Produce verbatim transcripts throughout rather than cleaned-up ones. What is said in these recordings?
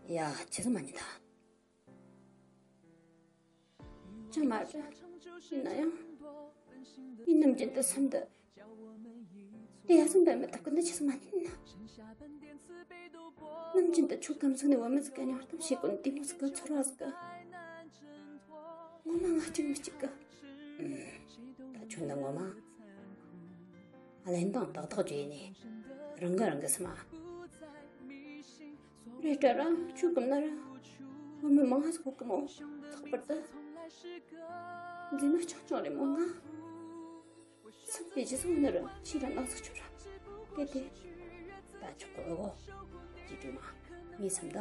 ཡ། ཁྱེད་ཚོ་མ་ཉན་ད། ཅང་མ་རེད། ཡིན་ན་ཡང་། ངས་ནམ་རྒྱུན་དུ་སེམས་འདི། དེ་ཡ་སེམས་འདི་མི་ཐུབ་གི་འདི་ཁྱེད་ཚོ་མ་ཉན་ན། ནམ་རྒྱུན་དུ་ཁྱོད་གམ་ཚུགས་ནས་བུད་མེད་ཟིག་ག་མྱིང་གཏམ་བྱེད་གོ་ནི་དེ་མོ་ཟིག་ག་ཚོར་བ་ཟིག་ག་ངོ་མ་ང་གཅིག་མི་གཅིག་གི། ད་ཁྱོད་འདི་ངོ་མ། ཨ། ལན་དང་ཏག་ཏག་བརྗོད་ནས་རང་གི་རང་གི་སེམས་མ། རེད་དྲ་ར་ཁྱོད་གམ་ན་ར། བུད་མེད་མང་ང་ཟིག་གོ་གི་མོ། ལྷག་པར་དུ། འཛིན་མ་ཆུང་ཆུང་རེད་མོ་ང་། སེམས་པའི་རྗེས་སུ་ནི་ར་ཕྱིར་ར་ནག་ཟིག་ཆུ་ར། གལ་ཏེ། ད་ཆོག་གི་ཨོ་གོ། ཅི་དྲུག་མ། ངའི་སེམས་ད།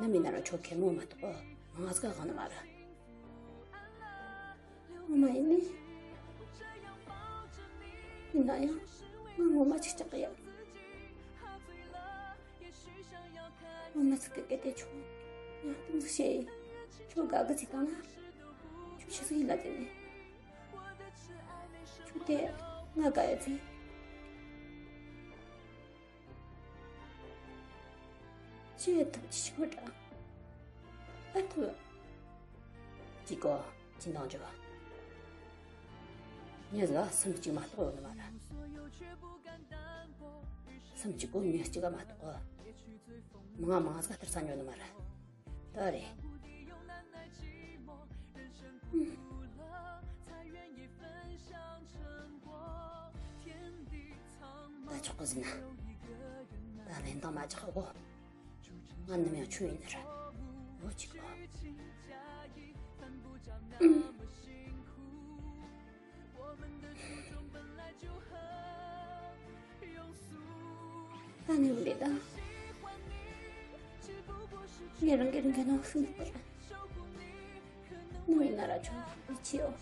ནམ་ཡིན་ན་ར་ཁྱོད་ཁེར་མོ་མ་གཏོགས་མང་ང་ཟིག་ག་དབང་ནི་མ་རེད། ངོ་མ་ཡིན་ནི། ཡིན་ན་ཡང་ང་ངོ་མ་ཅིག་སྐྲག་གི་ཡ། ངོ་མ་ཟིག་གི་སྐད་དེ་ཁྱོད་ཡང་གཏམ་ཟིག་བཤད་ཡི། ཁྱོད་དགའ་གི་ཟིག་བཏང་ན། ཁྱོད་ཆི་ཟིག་ཡིན་ལ་དེ་ནས། ཁྱོད་དེ་ང་དགའ་ཡ་ཟིག་ཅི་ཐུབ་ཅི་ཤོད་དྲ། ཨ་ཐུབ། ཅི་གོ། ཅི་འདང་རྒྱུ། མྱི་ལ་སེམས་གཅིག་མ་གཏོགས་ཡོད་ནི་མ་རེད། སེམས་གཅིག་གོ་མྱི་གཅིག་ག་མ་གཏོགས། མང་ང་མང་ང་ཟིག་ག་སྟེར་ས་ཉོ་ནི་མ་རེད། ད་རེད། ད་ཆོག་གི་ཟིན་ན། ད་ལན་དང་མ་ཆག་གོ། ང་ནམ་ཡང་ཆུ་ཡིན་ནི་ར། འོ་ཅིག་ལོ། ད་ནི་འདི་ད། ངས་རང་གི་རང་གི་ནང་སེམས་སྟེར། ནམ་ཡིན་ན་ར་ཆུ་ཡིན་ཆི་ཡོ།